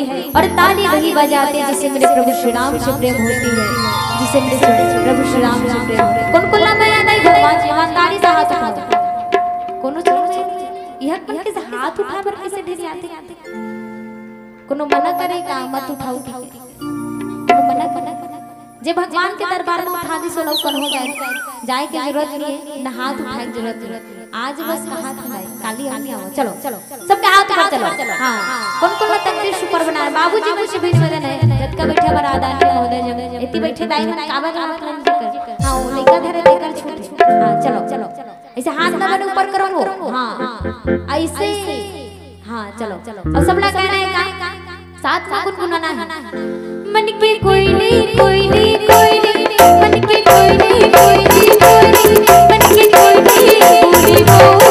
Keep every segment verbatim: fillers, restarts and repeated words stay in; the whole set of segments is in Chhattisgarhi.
है और ताली वही बजाते जिसे मेरे प्रभु श्री राम से प्रेम होती है, जिसे मेरे प्रभु श्री राम से प्रेम होती है। कौन कौन ला मैं याद आई भगवान जी, ईमानदारी से हाथ उठाओ। कोनो छोड़ दे, यह यह कैसे हाथ उठा बर कैसे ढेर आते? कोनो मना करे का मत उठाओ, कोनो मना करे? जे भगवान के दरबार में उठा दी, सोलह कन हो जाए, जाए के जरूरत नहीं है, ना हाथ उठाए के जरूरत नहीं है। आज बस कहा था भाई, काली हम नहीं आओ, चलो, चलो, सबके हाथ ऊपर, चलो। हाँ, कौन कौन ला तकदीर सुपर बना है? बाबूजी मन से भी निवेदन है, जतका बैठे हमारा आदरणीय महोदय जी, इतनी बैठे दाई मन काबर हाथ मन जी कर, हाँ, वो लइका धरे तेकर छूट। हाँ, चलो, चलो, ऐसे हाथ ना बने ऊपर करो वो, हाँ, ऐसे, हाँ, चलो, चलो, अब सबला कहना है का? साथ में गुनगुनाना है। मन के कोयली, कोयली, कोयली, मन के कोयली, कोयली, कोयली, मन के कोयली, कोयली, कोयली।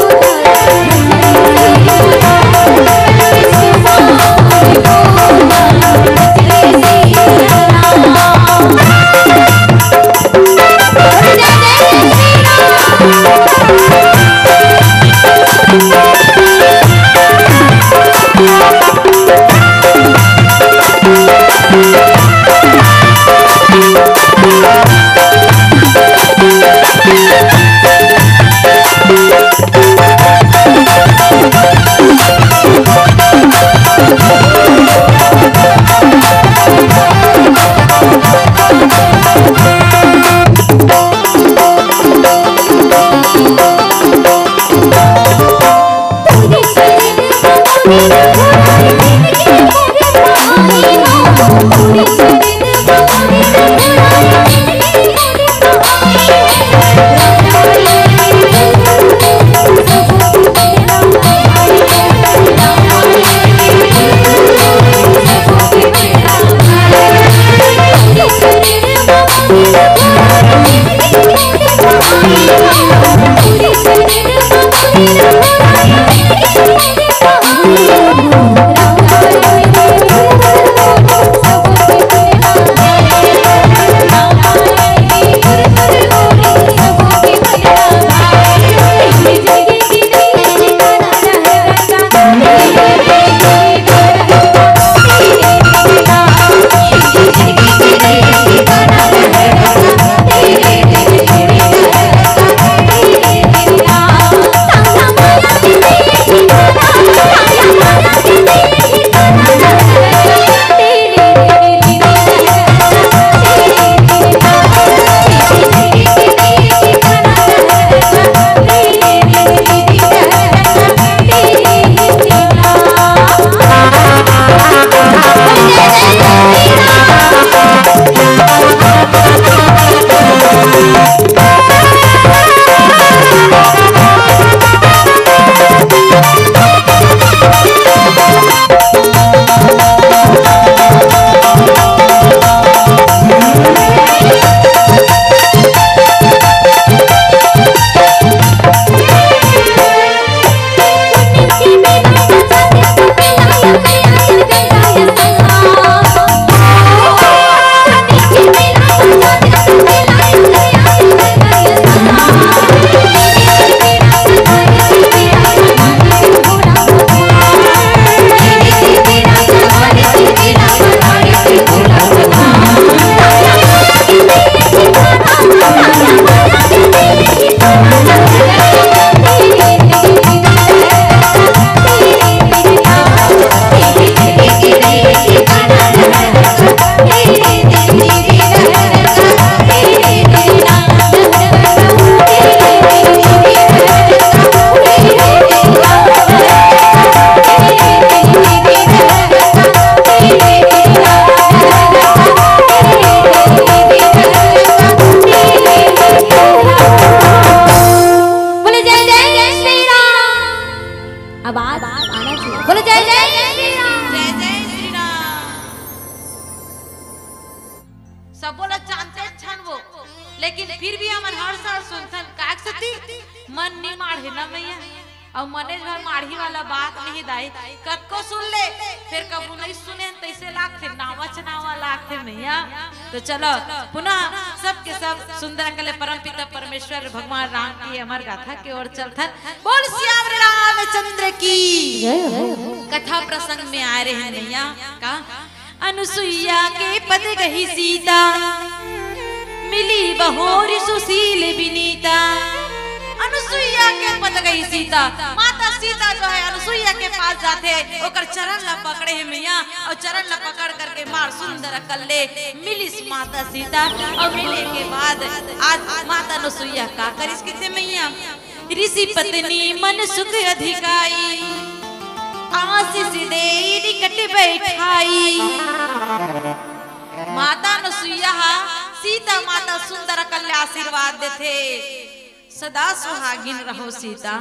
बोले जय जय श्री राम। अब आज आना चाहिए। बोले जय जय श्री राम। जय जय श्री राम। सबो ला जानते छन वो, लेकिन फिर भी हमन हर साल सुनथन। काहे सेती? मन नी माढ़े ना मैया। अउ मनेच भर माढ़ी वाला बात नहीं दाई, कतको सुन ले, फिर कभू नहीं सुने तैसे लागथे, नावा चनावा लागथे मैया। तो चलो, पुनः सबके सब सुंदर कले परम पिता परमेश्वर भगवान राम की अमर गाथा के ओर चलथन। बोल सियावर रामचंद्र की। जय हो। कथा प्रसंग में आए रहे मैया का, अनुसुईया के पद गही सीता, मिली बहोर सुशील विनीता। अनुसुईया के पद गही सीता, माता सीता जो है अनुसुईया के पास जाथे, ओकर चरण ला पकड़े हे मैया, अउ चरण ला पकड़ करके मार सुंदर कल्ले मिलिस माता सीता। अउ मिले के बाद आज माता अनुसुईया का करिस कथे मैया, ऋषि पत्नी मन सुख अधिकाई, आशीष देई निकट बैठाई। माता अनुसुईया हा सीता माता सुंदर कल्ले आशीर्वाद देथे, सदा सुहागिन रहो सीता,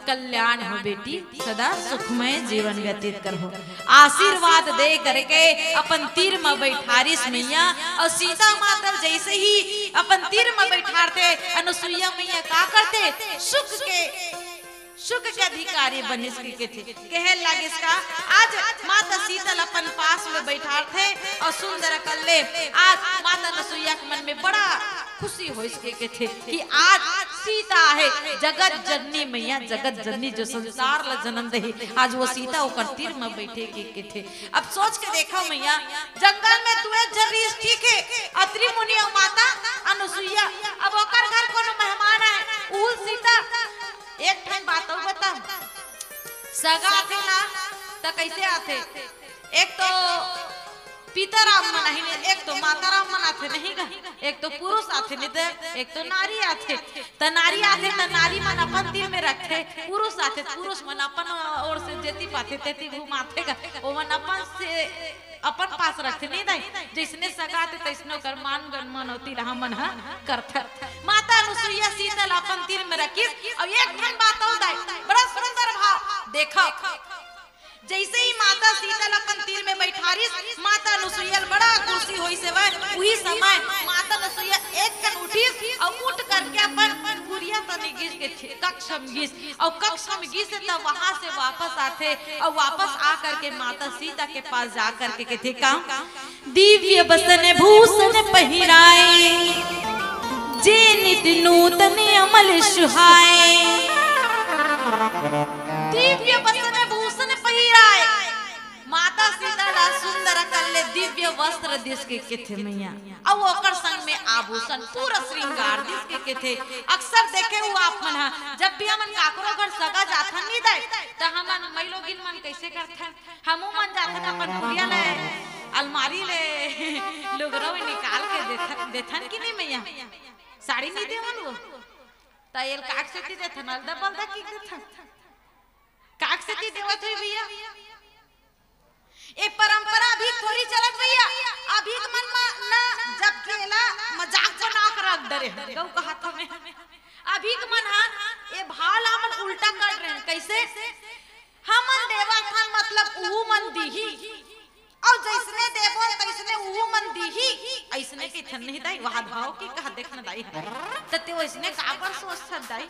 कल्याण हो बेटी, सदा सुखमय जीवन व्यतीत करहो। आशीर्वाद दे करके अपन तीर म बैठारिस मैया, अउ सीता माता जैसे ही अपन तीर म बैठारथे, अनुसुईया मैया का करथे, सुख के, सुख के अधिकारी बनिस के कथे। कहे लागिस का, आज माता सीता ल अपन पास में बैठारथे अउ सुंदर कल्ले। आज माता अनुसुईया के मन में बड़ा खुशी होइस के कथे कि आज सीता आहे, जगत जननी मैया, जगत जननी जो संसार ला जन्म देही, आज वो सीता ओकर तीर में बैठे के कथे। अब सोच के देखो मैया, जंगल में दुए झन रिहिस, ठीक है, अत्रि मुनि अउ माता अनुसुईया। अब ओकर घर कोनो मेहमान आए, उहुल सीता। एक ठन बात अउ बता, सगा आथे ना, त कैसे आथे? एक तो पिता राम मन आही, नहीं, एक तो माता राम मन आथे, नहीं गा? एक तो पुरुष आथे, नहीं तो एक तो नारी आथे। त नारी आथे, त नारी मन अपन दिल में रखथे, पुरुष आथे, पुरुष मन अपन ओर से जेती पाथे, तेती घुमाथे गा, ओमन अपन से, अपन पास रखथे, नहीं दाई? जैसने सगा आथे, तैसने ओकर मान गन मनौती ला हमन ह करथन। माता अनुसुईया सीता ल अपन दिल में रखिस, अउ एक ठन बात अउ दाई, बड़ा सुंदर भाव, देखो, जैसे ही माता सीता ल अपन तीर में बैठारिस, माता अनुसुईया ल बड़ा खुशी होइस हवय। उही समय माता अनुसुईया एक कन उठिस अउ उठ करके अपन कुरिया तनी गिस के कक्ष में गिस, अउ कक्ष में गिस त वहां से वापस आथे अउ वापस आ करके माता सीता के पास जा करके कथे का, दिव्य बसन भूषण पहिराए, जे नित नूतन अमल सुहाए। दिव्य बसन भूषण पहिराए, माता सीता ला सुंदर कल्ले दिव्य वस्त्र दिस के कथे मैया, अउ ओकर संग में आभूषण पूरा श्रृंगार दिस के कथे। अक्सर देखे हुआ आप मन ह, जब भी हमन काकरो घर सगा जाथन नहीं दाई, त हमन मइलोगिन मन कैसे करथन? हमू मन जाथन अपन कुरिया ले, अलमारी ले लुगरा निकाल के देथन, देथन कि नहीं मैया? साड़ी नहीं देवन वो, त एल काक सेती देथन, अलदा बलदा की देथन। काक सेती देवत हुई भैया, ए परंपरा अभी थोड़ी चलत भैया। अभी के मन म ना, जब केला मजाक बना के रख डरे हन, गऊ कहा था मैं। अभी के मन ह ए भाव ला हमन उल्टा कर रहे हैं। कैसे? हमन देवत हन, मतलब उहू मन दीही, अउ जैसने देबो तैसने उहू मन दीही, ऐसने कहिथन नहीं दाई, वहा भाव की कहा देखन दाई। त ते वैसने काबर सोचथन दाई?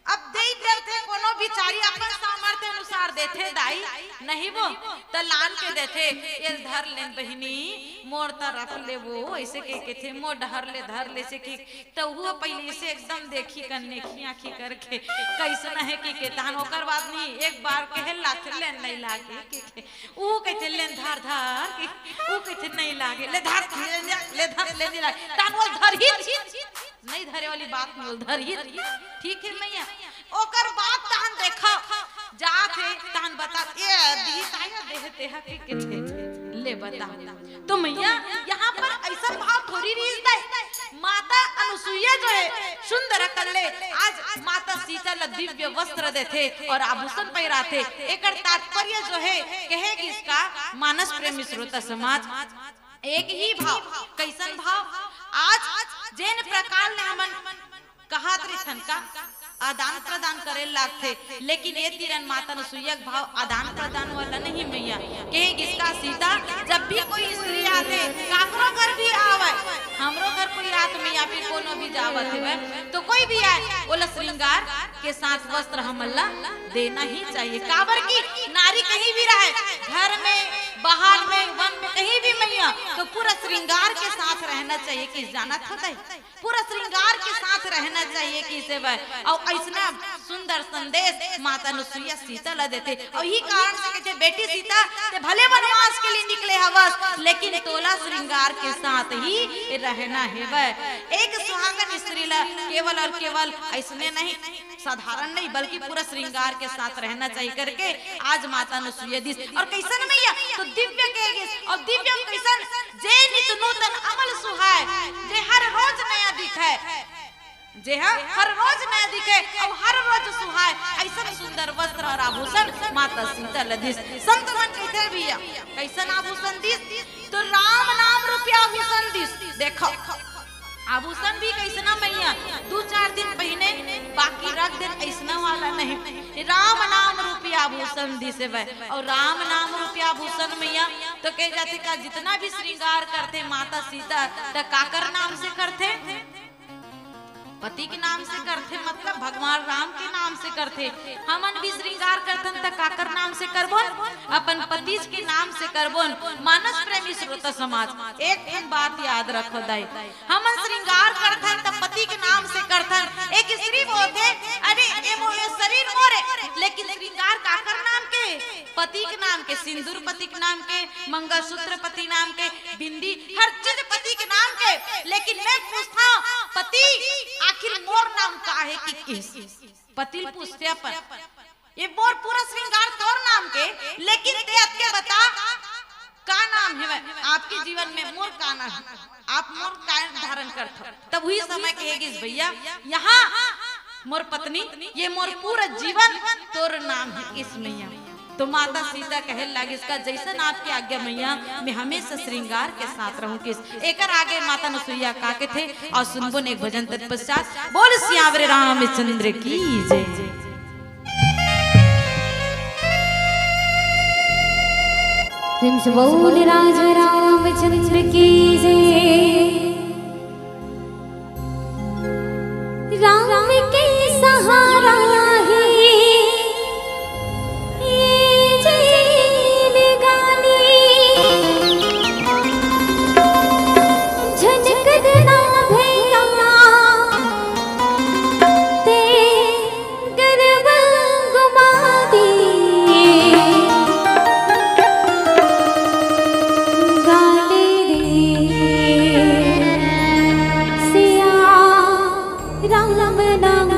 अब देई डरथे, कोनो बिचारी अपन सामर्थ्य अनुसार देथे दाई, नहीं वो त लान के देथे, एल धर लेन बहिनी, मोर तरफ ले वो, ऐसे के केथे, मोर डहर ले धर ले से के, त वो पहले इसे एकदम देखी कन्ने खिया खी करके, कैसन है कि के तहन ओकर बाद नहीं, एक बार कहे लाथे लेन नहीं लागे कि के, वो कहते लेन धर धर कि, वो कहते नहीं लागे, ले धर, ले, ले, ले धर, ले नहीं लागे, तहन वो धर ही नहीं धरे वाली बात नहीं, धर ही, ठीक है मैया। ओकर बाद तहन देखा जात हे, तहन बता, ए दी ताया देह तेहा के के थे, ले बता। तो मैया, यहाँ पर ऐसा भाव थोड़ी रहिस दाई। माता अनुसुईया जो है सुंदर कल्ले, आज माता सीता ला दिव्य वस्त्र देथे और आभूषण पहिराथे। एकर तात्पर्य जो है, कहे कि इसका मानस प्रेमी श्रोता समाज, एक ही भाव, कैसन भाव? आज जेन प्रकार ले हमन कहत रहिथन का आदान प्रदान करे लागथे, लेकिन ये तीरन माता अनुसुईया के भाव आदान प्रदान वाला नहीं मैया। कहे गिस का सीता, जब भी कोई स्त्री आथे, काकरो घर भी आवे, हमरो घर कोई आत मैया, फिर कोनो भी जावत हवे, तो कोई भी आए, ओला श्रृंगार के साथ वस्त्र हमन ला देना ही चाहिए। काबर की नारी कहीं भी रहे, घर में, बाहर में, वन में, कहीं भी मैया, तो पूरा श्रृंगार के साथ रहना चाहिए कि जानत हो तै, पूरा श्रृंगार के साथ रहना चाहिए किसे बर। अउ अइसना सुंदर संदेश माता अनुसुईया सीता ला देथे। अउ इही कारण से कहिथे, "बेटी सीता, तैं भले वनवास के लिए निकले हवस, लेकिन तोला श्रृंगार के साथ ही रहना हेवय।" एक सुहागन स्त्री ला केवल अउ केवल अइसने नहीं, साधारण नहीं, बल्कि पूरा श्रृंगार के साथ रहना चाहिए करके आज माता अनुसुईया दिस। अउ कइसन मैया? तो दिव्य के गिस। अउ दिव्य कइसन? "जे नित नूतन अमल सुहाय, जे हर रोज नया दिखय।" जे ह हर रोज नया दिखे अउ हर रोज सुहाय, अइसन सुंदर वस्त्र अउ आभूषण माता सीता ला दिस। संत मन कहिथे भैया, कइसन आभूषण दिस? तो राम नाम रूपी आभूषण दिस। देखो, आभूषण भी कइसना मैया, दू चार दिन पहिने, बाकी रख देन, अइसना वाला नहीं। राम नाम रूपी आभूषण दिस हेवय। अउ राम नाम रूपी आभूषण मैया, तो कहे जाथे का जितना भी श्रृंगार करथे माता सीता, त काकर नाम से करथे? पति के नाम से करथे, मतलब भगवान राम के नाम से करथे। हमन भी श्रृंगार करथन त काकर नाम से करबोन? अपन पतिज के नाम से करबोन। मानस प्रेमी श्रोता समाज, एक ठन बात याद रखो दाई, हमन श्रृंगार करथन त पति के नाम से करथन। एक स्त्री बोलथे, "अरे, ये मो-, ये शरीर मोरे," लेकिन श्रृंगार काकर नाम के? पति के नाम के, सिंदूर पति के नाम के, मंगलसूत्र पति नाम के, बिंदी, हर चीज पति के नाम के। लेकिन मैं पूछथंव, पति, आखिर मोर नाम का हे कि किस? पति ल पूछथे अपन, "ये मोर पूरा श्रृंगार तोर नाम के, लेकिन तैं अतके बता, का नाम हे आपके जीवन में, मोर का नाम हे? आप मोर का धारण करथव?" तब उही समय कहे गिस, "भैया, यहाँ मोर पत्नी, ये मोर पूरा जीवन तोर नाम हे किस मैया।" तो माता सीता कहे लागिस का, "जइसन आपके आज्ञा मैया, मैं हमेशा श्रृंगार के साथ रहूं किस।" एकर आगे माता अनुसुईया का कथे अउ सुनबोन एक भजन तत्पश्चात। बोल सियावर रामचंद्र की जय। प्रेम से बोल राजा रामचंद्र की जय। राम के सहारा हे ये जिंदगानी। झनक दे ना भैया, ते गरबा घुमा दे। गाले रे सिया राम नाम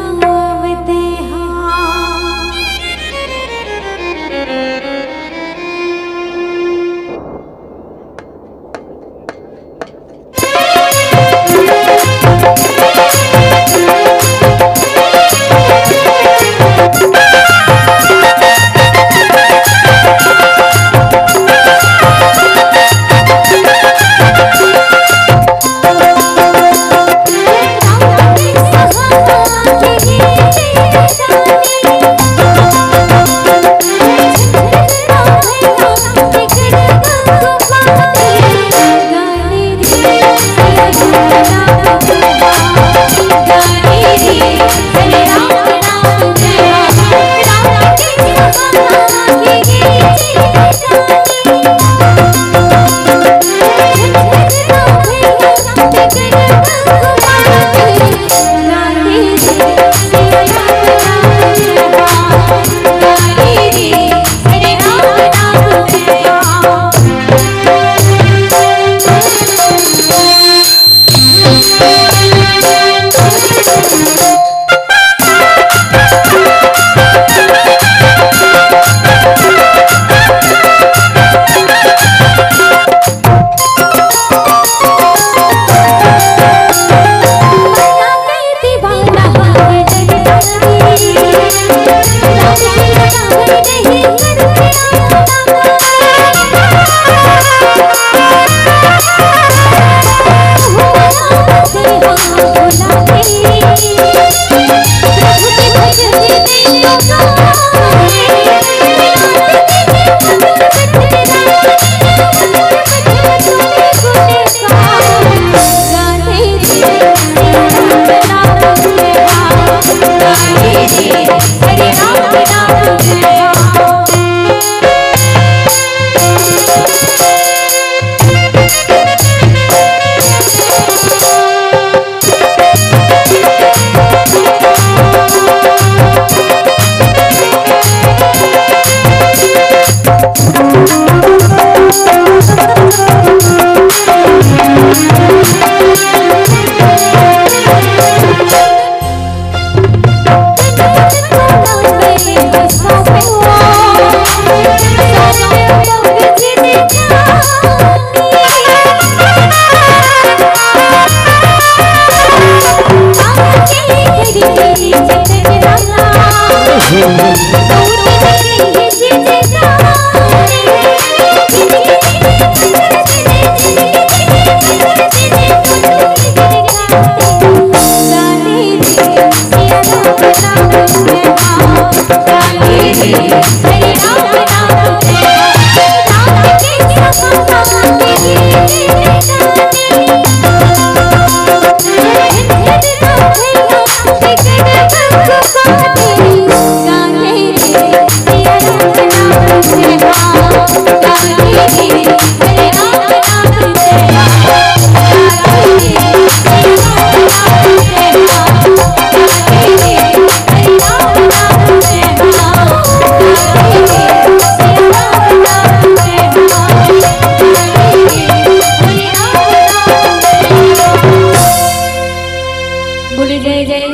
बोले जय जय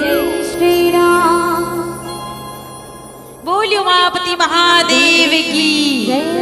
श्री राम। बोलियो उमापति महादेव की।